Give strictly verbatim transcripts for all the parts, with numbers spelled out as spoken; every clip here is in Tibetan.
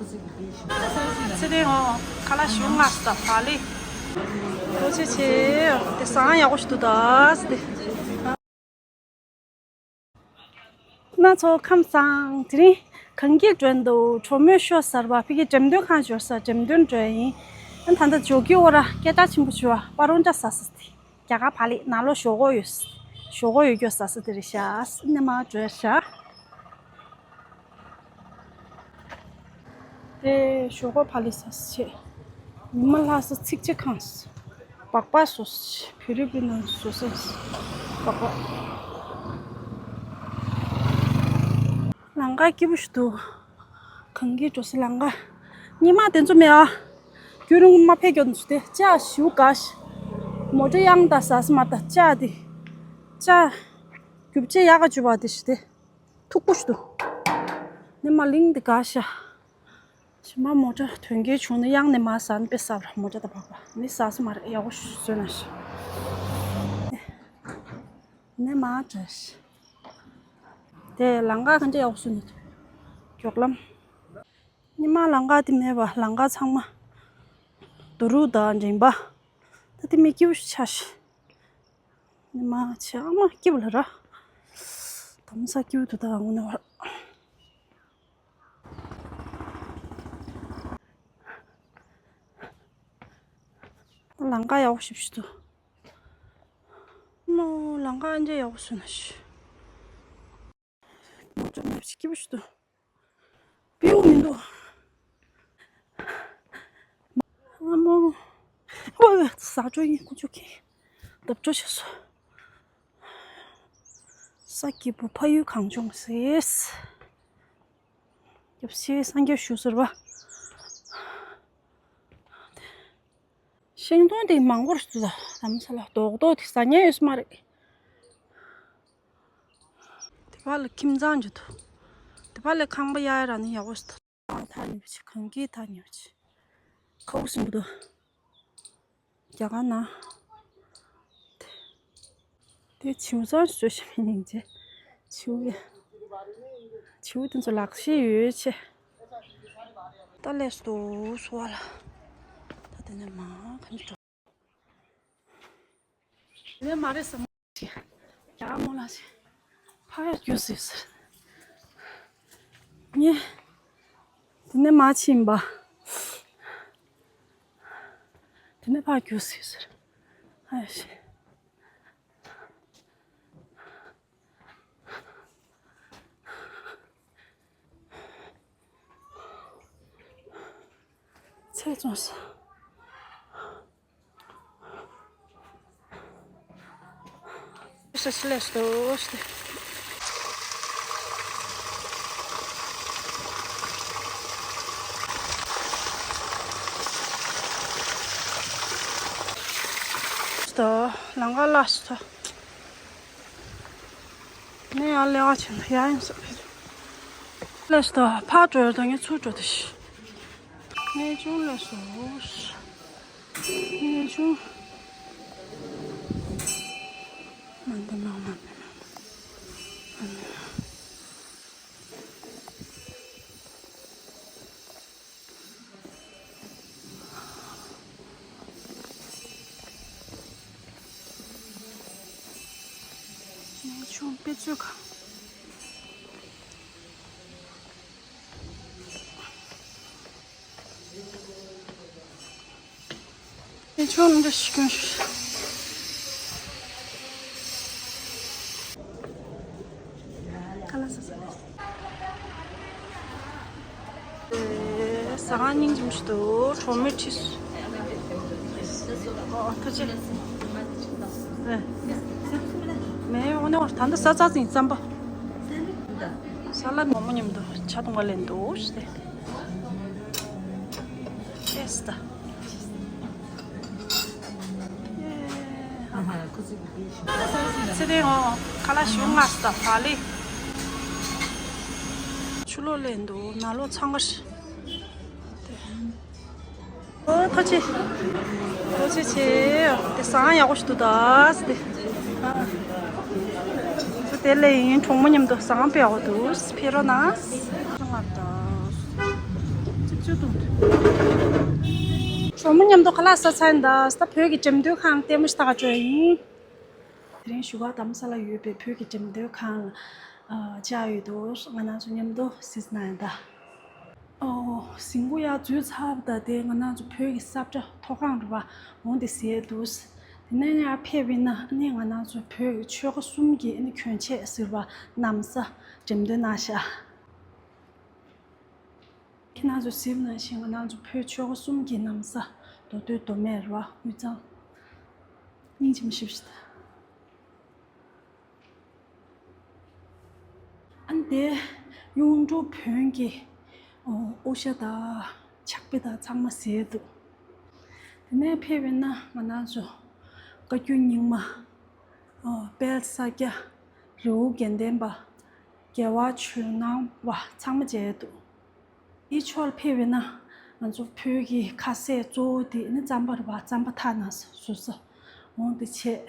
ཚེ་བརྟན་འོ། ཁ་ལག་ཞུ་ང་ས་བ་ལི། ཐུགས་རྗེ་ཆེ། དེ་བཟང་ཡག་པོ་ཞིག་འདུག་ད་དེ། ན་ཚོ་ཁམས་བཟང་། དེ་རིང་གངས་སྐྱིད་འགྲོ་འདུག་གྲོ་མོས་ཤོ་ཟར་བ་ཕ་གི་འགྲེམས་སྟོན་ཁང་འབྱོར་ས་འགྲེམས་སྟོན་འགྲོ་ཡིན། ཨ་ད་ལྟ་ཇོ་ཀི་འོ་ར་སྐད་གྲགས་ཆེན་པོ་བྱུང་བ་པ་རོང་བཀྲ་ཟ་ས་དེ། རྒྱ་གར་བག་ལེབ་ནང་ལོགས་ཞོག་ཁོག་ཡོད། ཞོག་ཁོག་ཡོད་རྒྱུ་ཟ་ས་དེ་རེད་ཤག་ནས་མར་འགྲོ་ཤག་དེ་ཞོག་ཁོག་བག་ལེབ་ཟ་ས་བྱས། ཉི་མ་ལྷག་ས་ཚིག་ཆེ་ཁང་། སྦག་སྦག་བཟོ་ས་བྱས། བོད་རིགས་པའི་ནང་བཟོ་ས་སྦག་སྦག་ལམ་ཁ་སྐྱིད་པོ་ཞིག་འདུག་གངས་སྐྱིད་འགྲོ་ས་ལམ་ཁ། སྔོན་མ་དེ་ཚོ་མེད་ཨ། རྒྱུན་རིང་མ་ཕེབས་རྒྱུ་འདུག་དེ་ལྕགས་ཞིག་དགའ་ཤ། མོ་ཊ་གཡང་ད་ཟ་ས་མ་ད་ལྕགས་དེ། ལྕགས། རྒྱུ་ཆ་ཡག་ག་བཅུ་པ་དེ་ཞིག་དེ། མཐུག་པོ་ཞིག་འདུག་ནས་མར་ལིང་དེ་དགའ་ཤ། ཞི་མ་མོ་ཊ་དོན་རྐྱེན་བྱུང་ན་གཡང་ནས་མར་ཟ་ན་དཔེ་ཟ་བར་མོ་ཊ་དང་བག་པ་མི་ཟ་ས་མ་རེད་ཡག་པོ་ཞིག་བཟོས་ན་ཤི། ནས་མར་འགྲོ་ཤི། དེ་ལམ་ཁ་ག་འདྲ་ཡག་པོ་བཟོས་ནས་འདུག་མགྱོགས་ལམ། ཉི་མ་ལམ་ཁ་དེ་མེད་པ་ལམ་ཁ་ཚང་མ། རྡོ་རུག་དང་འགྲེང་པ། ད་དེ་མི་སྐྱིད་པོ་ཞིག་ཆགས་ཤི། ཉི་མ་ཆེ་ཨ་མ་སྐྱིད་པོ་ལ་ར། དམ་ས་སྐྱིད་པོ་འདུག་ད་དངོས་གནས་བར། ལམ་ཁ་ཡག་པོ་ཞིབ་ཞིབ་འདུག་མོ་ལམ་ཁ་ཨ་འདྲ་ཡག་པོ་བཟོས་ན་ཤི། མོ་ཅོ་ནག་ཅིག་སྐྱིད་པོ་ཞིག་འདུག་པིའུ་མི་འདུག་ཨ་མོ། ཨོ་ཟ་འཕྲོ་ཡིན་ཀུ་ཅོ་ཁེ། འདབ་འཕྲོ་བྱས་སོ། ས་སྐྱིད་པོ་ཕ་ཡུལ་གངས་ལྗོངས་ཟེར། རྒྱབ་སེ་སངས་རྒྱས་ཞུ་ཟེར་བ། ཤིང་སྡོང་དེ་མང་པོར་སུ་ལ་ལམ་ས་ལ་རྡོག་རྡོག་དེ་ཟ་ཉན་ཡོད་ས་མ་རེད། དེ་བ་ལ་ཁྱིམ་ཚང་འཇུ་ཐུ། དེ་བ་ལ་ཁང་པ་ཡ་ཡ་ར་ནི་ཡག་པོ་སུ་ཐུ། ཐག་ཉོ་ཆེ་གང་གི་ཐག་ཉོ་ཆེ། ཁའུ་སུ་འདུག་རྒྱ་གར་ན། དེ་བྱིའུ་ཚང་བཟོས་ཤིང་ཡིན་ཅེ། བྱིའུ་ཡ། བྱིའུ་དེ་ཚོ་ལག་ཤེས་ཡོད་ཆེ། ད་ལས་སུ་སུ་བ་ལ། ད་དེ་ནས་མ་ག་ནས་འགྲོ། དེ་ནས་མ་རེད་ས་མོ་ཆེ། རྒྱ་མོ་ལ་ཆེ། ཕ་ག་རྒྱུ་སྲིད་ཟེར། ངས། དེ་ནས་མ་ཕྱིན་པ། དེ་ནས་ཕར་རྒྱུགས་ཟེར་ཟེར། ཨ་ཤེ། ཚེ་བཙོང་ས། ཤ་ཤི་ལས་སོ་ཤི། ལང་ཀ་ལ་སོ། ནས་ཡང་ལས་ཀ་བྱེད་ན་ཡ་ཡིན་ས་རེད། ལས་སོ་ཕར་འགྲོ་ཡོད་ད་ངས་ཚུར་འགྲོ་དེ་ཤི། ངས་ཅུང་ལས་སོ། ངས་ཅུང་། མ་འདི་མ་མ་འདི་མ། ནས་ཆུང་དཔེ་མཛོད་ཁང་། ནས་ཆུང་འདི་ཞིག་ཀུན་ཞིག་ཁ་ལག་ཟ་ས་རེད། ཟ་ཁང་སྙིང་རྗེ་མོ་ཞིག་འདུག་གྲོགས་མོས་ཁྲིད་སོང་། ཨོ་ཐུགས་རྗེ་ཆེ། མེད་འོ་ནས་འོ་ད་ལྟ་ཟ་ཚར་ཟིན་རྩམ་པ། ས་ལ་མོག་མོག་མཉམ་དུ་ཇ་འཐུང་ག་ལེན་འདུག་ཞེས་ཏེ། ཨེ་སྟ། ཚེ་རིང་འོ། ཁ་ལག་ཞུ་ང་ས་བ་ལི། ཆུ་ལོག་ལེན་འདུག་ནང་ལོགས་ཚང་ག་ཤི། ཨོ་ཐུགས་རྗེ་ཆེ། ཐུགས་རྗེ་ཆེ། དེ་ཟ་ཁང་ཡག་པོ་ཞིག་འདུག་ད་ཟེར་ཏེ། ཨ། དེ་ལས་ཡིན་གྲོགས་མོ་མཉམ་དུ་ཟ་ཁང་དཔེ་ཡག་པོ་འདུག་ཕེབས་རོགས་གནང་། ང་ད། ཅུ་ཏུ། ཇོ་མོ་མཉམ་དུ་ཁ་ལག་ཟ་ཚར་ཡིན་ད། ད་བོད་ཀྱི་འགྲེམས་སྟོན་ཁང་ལྟད་མོ་ཞིག་ལྟ་ག་འགྲོ་ཡིན། དེ་རིང་བཞུགས་སྒར་རྡ་རམ་ས་ལ་ཡོད་པའི་བོད་ཀྱི་འགྲེམས་སྟོན་ཁང་ལ་བཅར་ཡོད་འདུག་ང་རང་ཚོ་མཉམ་དུ་གཟིགས་ན་ཡིན་ད། ཨོ། གཟིགས་སྐོར་ཡར་འཛུལ་ཚར་བ་དང་དེ་ང་རང་ཚོ་བོད་ཀྱི་ས་བཀྲ་ཐོག་ཁང་རེད་པ། འོང་དེ་གཟིགས་འདུག་དེ་ནས་ཡར་ཕེབས་པ་ཡིན་ན་ཨ་ནི་ང་རང་ཚོ་བོད་ཀྱི་ཆོལ་ཁ་གསུམ་གྱི་ཨ་ནི་གྱོན་ཆས་ཟེར་བ་ན་བཟའ་འགྲེམས་སྟོན་གནང་ཤག་ཁྱེད་རང་ཚོ་གཟིགས་པ་ནང་བཞིན་ང་རང་ཚོ་བོད་ཆོལ་ཁ་གསུམ་གྱི་ན་བཟའ། མདོ་སྟོད་མདོ་སྨད་རེད་པ། དབུས་གཙང་། སྙིང་རྗེ་མོ་ཞེ་པོ་ཞིག་ད། ཨ་ནི་དེ་གཡུང་དྲུང་བོན་གྱི་ཨོ་དབུ་ཞྭ་དང་ཕྱག་དཔེ་དང་ཚང་མ་གཟིགས་འདུག་དེ་ནས་ཕེབས་པ་ཡིན་ན་ང་རང་ཚོ་བཀའ་བརྒྱུད་རྙིང་མ། ཨོ་དཔལ་ས་སྐྱ། རི་བོ་དགེ་ལྡན་པ། རྒྱལ་བ་ཇོ་ནང་པ་ཚང་མ་མཇལ་འདུག་དེའི་ཕྱོགས་ལ་ཕེབས་པ་ཡིན་ན་ང་ཚོ་བོད་ཀྱི་ཁ་ཟས་གཙོ་བོ་དེ་ནི་རྩམ་པ་རེད་པ། རྩམ་པ་ཐག་ནང་བཟོ་ས། འོང་དེ་བྱས།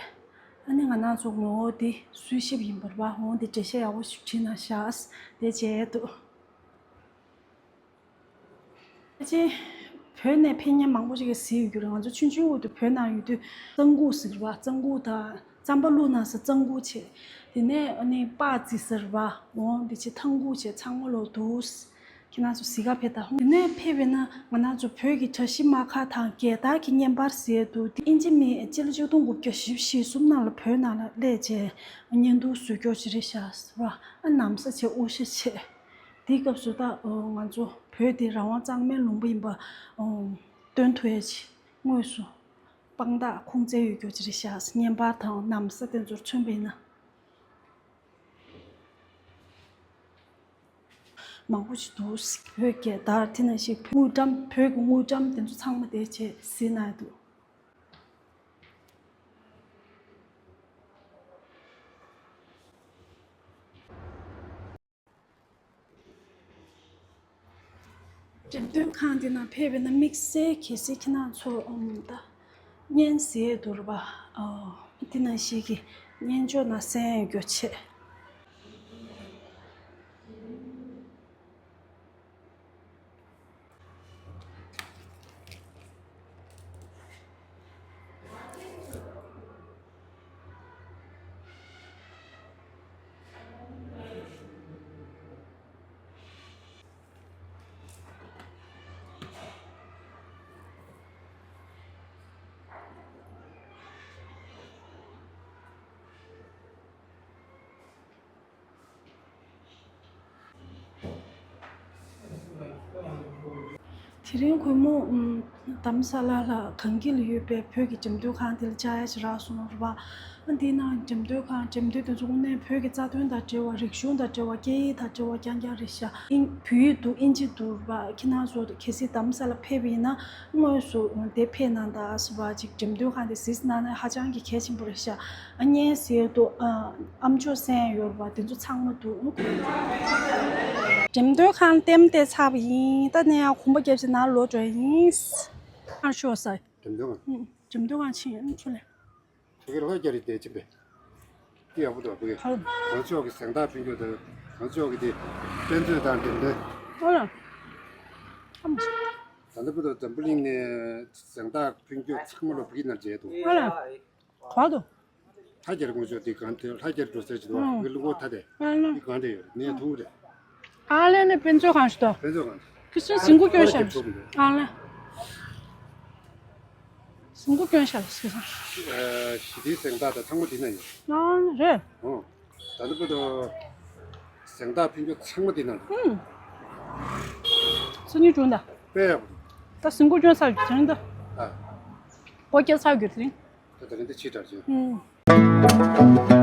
ཨ་ནི་ང་རང་ཚོ་ངོ་བོ་དེ་སུའི་ཞབས་ཡིན་པ་རེད་པ། འོང་དེ་འགྲེལ་བཤད་ཡག་པོ་ཞིག་བྲིས་གནང་ཤག་དེ་མཇལ་འདུག་ཕལ་ཆེར་བོད་ནས་ཕེབས་མཁན་མང་པོ་ཞིག་གིས་གཟིགས་ཡོད་རྒྱུ་རེད། ང་ཚོ་ཆུང་ཆུང་འོག་ཏུ་བོད་ནང་ཡོད་དུས་གཙང་ཁུག་ཟེར་བ། གཙང་ཁུག་དང་རྩམ་པ་བླུགས་གནང་ས་གཙང་ཁུག་བྱས། དེ་ནས་ཨ་ནི་སྤགས་རྩི་ཟེར་བ། འོང་དེ་བྱས་ཐང་ཁུག་བྱས། ཚང་མ་ལོ་འདུག་ཁྱེད་རང་ཚོ་གཟིགས་ག་ཕེབས་དང་། དེ་ནས་ཕེབས་པ་ཡིན་ན་ང་རང་ཚོ་བོད་ཀྱི་བཀྲ་ཤིས་སྨར་ཁ་དང་རྒྱལ་དར་གྱི་བརྙན་པར་ཟེར་འདུག་དེ་ཨིན་ཇི་མི་སྤྱི་ལོ་ཆིག་སྟོང་དགུ་བརྒྱ་བཞི་བཅུ་ཞེ་གསུམ་ནང་ལ་བོད་ནང་ལ་སླེབས་བྱས་བརྙན་ཐུང་བཟོ་རྒྱུ་ཅིག་རེད་ཤག་ཟེར་བ། ཨ་ན་བཟའ་བྱས། དབུ་ཞྭ་བྱས། དེའི་སྐབས་སུ་ད་ང་ཚོ་བོད་དེ་རང་དབང་གཙང་མའི་ལུང་པ་ཡིན་པ་སྟོན་ཐུབ་ཡ་ཅིག་དངོས་སུ་དཔང་རྟགས་ཁུངས་བཙན་ཡོད་རྒྱུ་ཅིག་རེད་ཤག་བརྙན་པར་དང་ན་བཟའ་དེ་ཚོར་མཚོན་པ་ཡིན་ན། མང་པོ་ཞིག་འདུག་བོད་རྒྱལ་དར་དེ་ནང་བཞིན་དངུལ་ཀྲམ། བོད་ཀྱི་དངུལ་ཀྲམ་དེ་ཚོ་ཚང་མ་དེ་བྱས་གཟིགས་གནང་འདུག་འགྲེམས་སྟོན་ཁང་འདི་ནང་ཕེབས་པ་ཡིན་ན་དམིགས་བསལ་གལ་སྲིད་ཁྱེད་རང་ཚོ་ཨམ་ད་བརྙན་གཟིགས་འདུག་ར་བ། ཨོ། འདི་ནང་བཞིན་གྱི་སྙན་ཅོག་ནང་གསན་ཡོད་རྒྱུ་བྱས། དེ་རིང་དགོང་མོ་ཨམ་རྡ་རམ་ས་ལ་ལ་གངས་སྐྱིད་ལ་ཡོད་པའི་བོད་ཀྱི་འགྲེམས་སྟོན་ཁང་དེ་ལ་བཅར་ཡ་ཅིག་རག་སོང་ར་བ། ཨ་འདི་ནང་འགྲེམས་སྟོན་ཁང་འགྲེམས་སྟོན་དེ་ཚོ་དངོས་གནས་བོད་ཀྱི་རྩ་དོན་དང་འབྲེལ་བ། རིག་གཞུང་དང་འབྲེལ་བ། སྐད་ཡིག་དང་འབྲེལ་བ་རྐྱང་རྐྱང་རེད་ཤག་ཨིན། བོད་ཡིག་འདུག་ཨིན་ཇི་འདུག་ར་བ། ཁྱེད་རང་ཚོ་གལ་སྲིད་རྡ་རམ་ས་ལ་ཕེབས་པ་ཡིན་ན་དངོས་སུ་དེ་ཕེབས་གནང་དང་ཟེར་བ་ཅིག་འགྲེམས་སྟོན་ཁང་དེ་གཟིགས་གནང་ན་ཧ་ཅང་གི་གལ་ཆེན་པོ་རེད་ཤག་ཨ་བརྙན་གཟིགས་འདུག་ཨ་ཨམ་ཅོག་གསན་ཡོད་ར་བ། དེ་ཚོ་ཚང་མ་འདུག་འགྲེམས་སྟོན་ཁང་ལྟེམ་བལྟས་ཚར་བ་ཡིན། ད་ནས་ཡང་གོམ་པ་རྒྱབ་བྱས་ནང་ལོག་འགྲོ་ཡ་ཡིན། ཨ་ཤོ་ས། འགྲེམས་སྟོན་ཁང་། ཨུ། འགྲེམས་སྟོན་ཁང་ཕྱིན་ཡིན་ཆུ་ལེ། ཕ་གིར་ལྷ་རྒྱ་རི་དེ་ཕྱིན་པས། དེ་ཡག་པོ་འདུག་ཕ་གི། ཧ། ང་ཚོ་གི་གཟེངས་རྟགས་ཕུལ་རྒྱུ་དང་། ང་ཚོ་གི་དེ་དཔེ་མཛོད་དང་འགྲེམས་སྟོན། ཨོ་ལ། ཨམ། ད་ལྟ་བར་དུ་འཛམ་བུ་གླིང་ནས་གཟེངས་རྟགས་ཕུལ་རྒྱུ་ཚང་མ་ལོ་ཕ་གི་ནང་མཇལ་འདུག་ཨོ་ལ། ག་དུ། ལྷ་རྒྱ་རི་ངོ་ཅོག་དེ་གང་དེ་ལྷ་རྒྱ་རི་འགྲོ་ས་ཅིག་འདུག་ཨང་། ཨ་ལེ། དེ་གང་དེ་ཡོད་རེད། ནས་ཐུག་རེད། ཨ་ལེ་ནས་དཔེ་མཛོད་ཁང་ཞིག་འདུག་དཔེ་མཛོད་ཁང་། ཁི་སི་གཟིགས་སྐོར་སྐྱོན་ཤག་ཨ་ལེ། གཟིགས་སྐོར་སྐྱོན་ཤག་ཟེར་སོང་། ཞི་བདེའི་གཟེངས་རྟགས་དང་ཚང་མ་དེ་ན་ཡོད། ཨ་རེད། ཨོ། ད་ལྟ་བར་དུ་གཟེངས་རྟགས་ཕུལ་རྒྱུ་ཚང་མ་དེ་ན་འདུག་ཨུམ། སང་ཉིན་བྱུང་ད། དཔེ་ཡག་པོ་འདུག་ད་གཟིགས་སྐོར་སྐྱོན་ཚར་རྒྱུ་དེ་རིང་ད། ཨ། སྒོ་བརྒྱབ་ཚར་རྒྱུ་དེ་རིང་། ད་དེ་རིང་འདི་ཕྱི་དྲགས་བྱུང་། ཨུམ།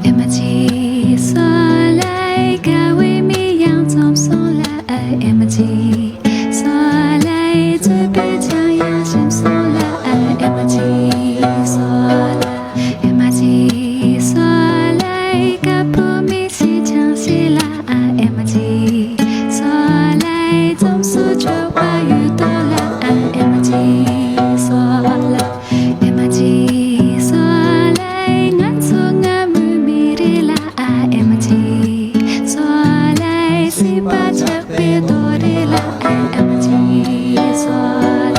ཨེ་མ་ཅི་སོ་ལ། དགའ་བའི་མིག་ཡང་འཛུམ་སོང་ལ། ཨེ་མ་ཅི་སོ་ལ། རྩོད་པའི་ཆང་ཡང་ཞིམ་སོང་ལ། ཨེ་མ་ཅི་སོ་ལ། ཨེ་མ་ཅི་སོ་ལ། དཀར་པོ་མིག་ཤེལ་ཆང་ཤེལ་ལ། ཨེ་མ་ཅི་སོ་ལ། འཛུམ་སོ་ཆོག་པ་ཡོད་དོ་ལ། ཨེ་མ་ཅི་སོ་ལ། ཨེ་མ་ཅི་སོ་ལ། ང་ཚོ་སྔ་མོའི་མི་རེད་ལ། ཨེ་མ་ཅི་སོ་ལ། སྲིད་པ་ཆགས་པའི་རྡོ་རེད་ལ། ཨེ་མ་ཅི་སོ་ལ།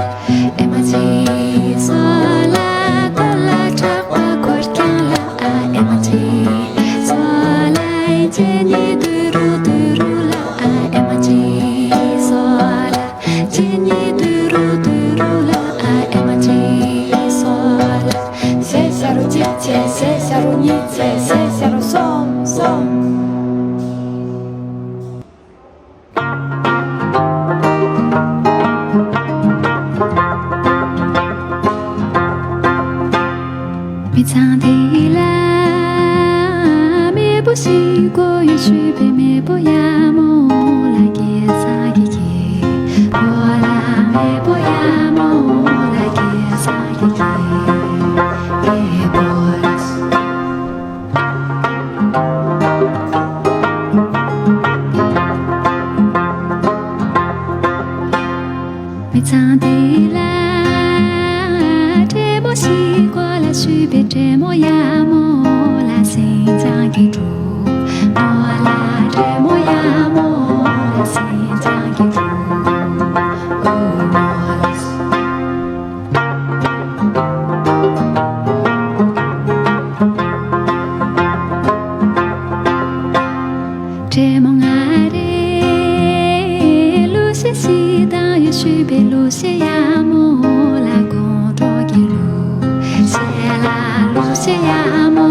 ཨེ་མ་ཅི་སོ་ལ། རྡོ་ལ་གྲགས་པ་འཁོར་རྐྱང་ལ། ཨེ་མ་ཅི་སོ་ལ། གཅེས་ཉིད་དུ་རུ་དུ་རུ་ལ། ཨེ་མ་ཅི་སོ་ལ། གཅེས་ཉིད་དུ་རུ་དུ་རུ་ལ། ཨེ་མ་ཅི་སོ་ལ། ཞེས་ཤ་རུ་གཅིག་བྱས། ཞེས་ཤ་རུ་གཉིས་བྱས། ཞེས་ཤ་རུ་གསུམ་གསུམ། མི་ཚང་དེ་ལ་མེས་པོ་ཞིག་གོ་ཡོད་ཞུས་པའི། མེས་པོ་ཡ་མོ་ལ་གེ་ས་གི་གེ་པོ་ལ། མེས་པོ་ཡ་མོ་ལ་གེ་ས་གི་གེ་གེ་པོ་ལ། མི་ཚང་དེ་ལ་བགྲེས་མོ་ཞིག་གོ་ལ་ཞུས་པའི། བགྲེས་མོ་ཡ་མོ་ལ་སེང་ལྕམ་གྱི་གྲོགས་མོ་ལ། བགྲེས་མོ་ཡ་མོ་ལ་སེང་ལྕམ་གྱི་གྲོགས་མོ་ལ། བགྲེས་མོ་ང་རེ་གླུ་གཞས་ཤིག་བཏང་ཡོད་ཞུས་པའི། གླུ་གཞས་ཡ་མོ་ལ་དགོང་དྲོ་གི་གླུ་གཞས་ལ། གླུ་གཞས་ཡ་མོ་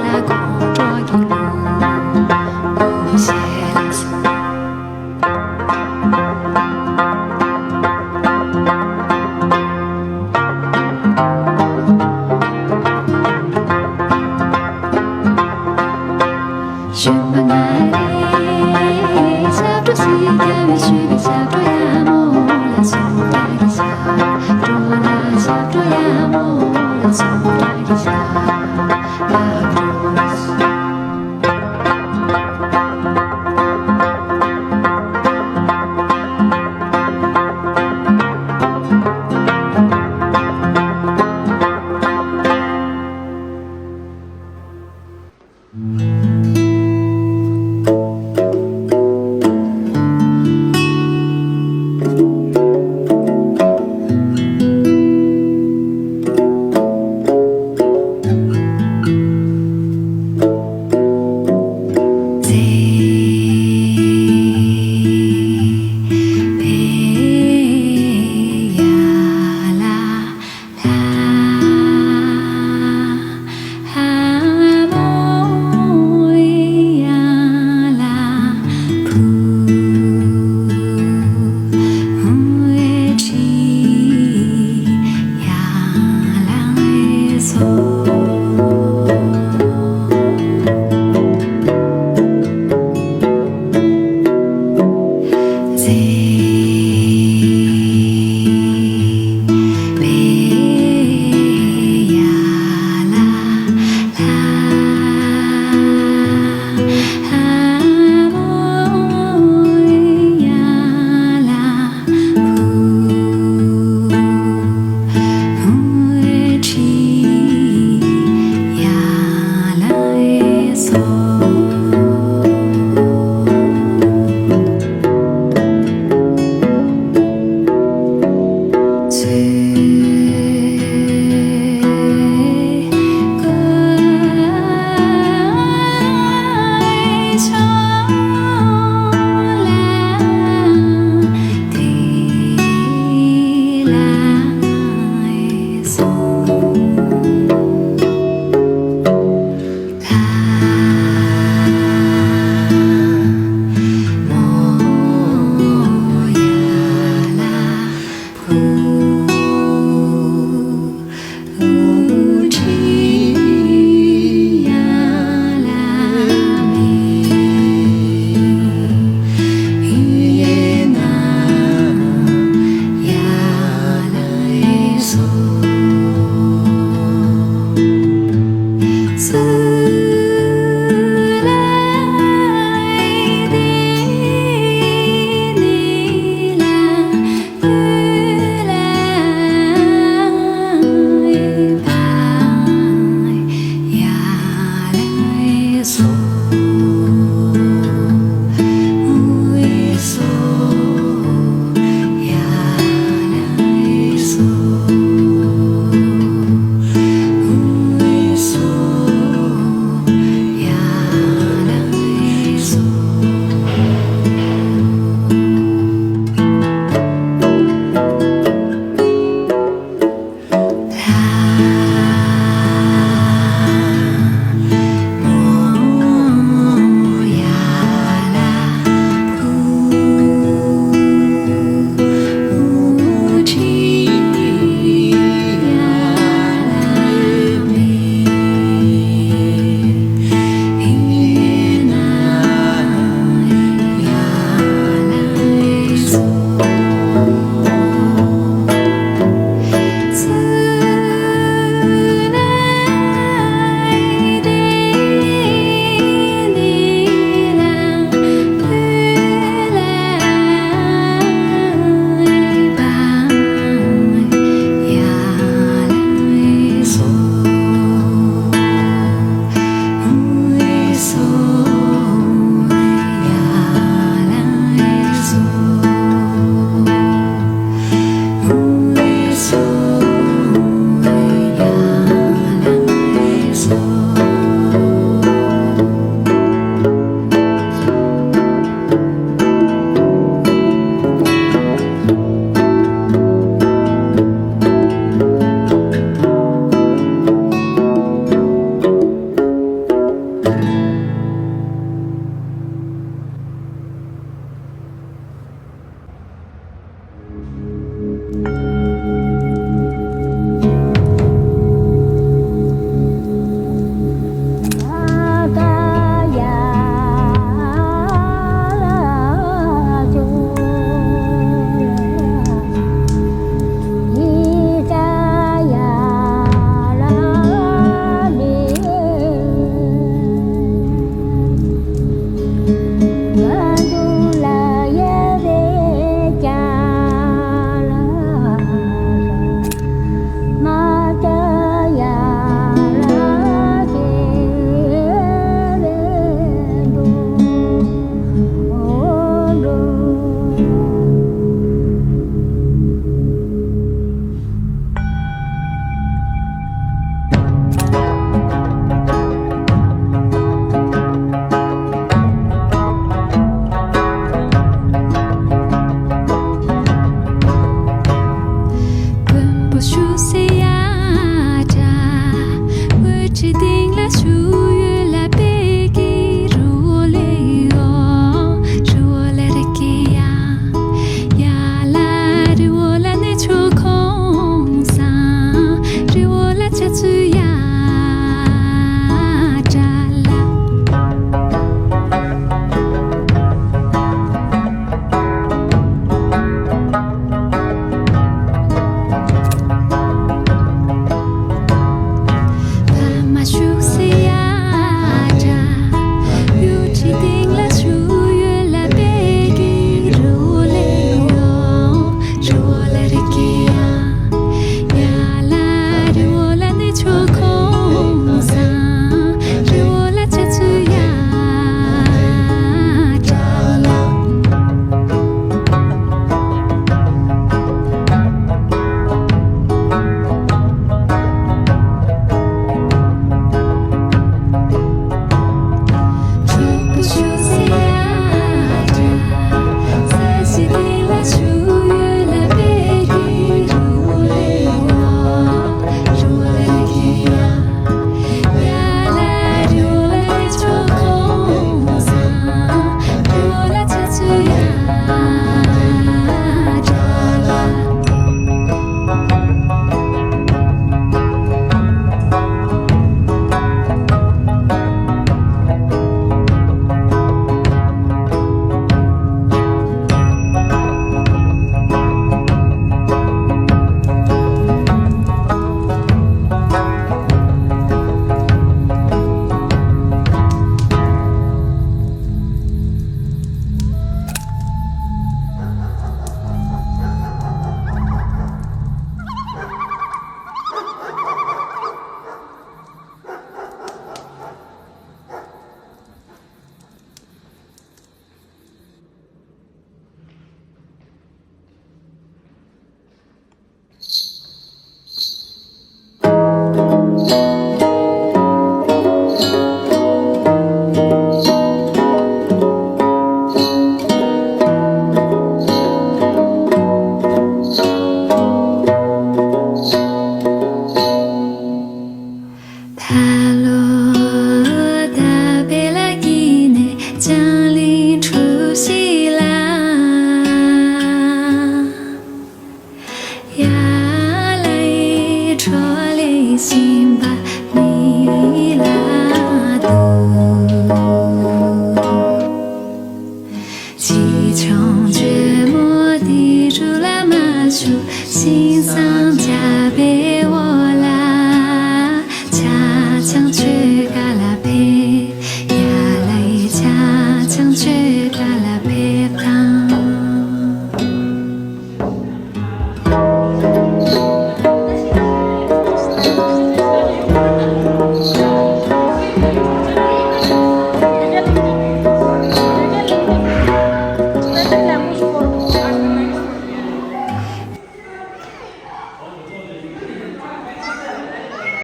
ལ་དགོང་དྲོ་གི་གླུ་གླུ་གཞས་ལ། ཞུས་པ་ང་རེ་ཞབས་བྲོ་ཞིག་རྒྱབ་པའི། ཞུས་པའི་ཞབས་བྲོ་ཡ་མོ་ལ་སོང་། རྒྱ་གི་ཞབས་བྲོ་ལ། ཞབས་བྲོ་ཡ་མོ་ལ་སོང་། རྒྱ་གི་ཞབས།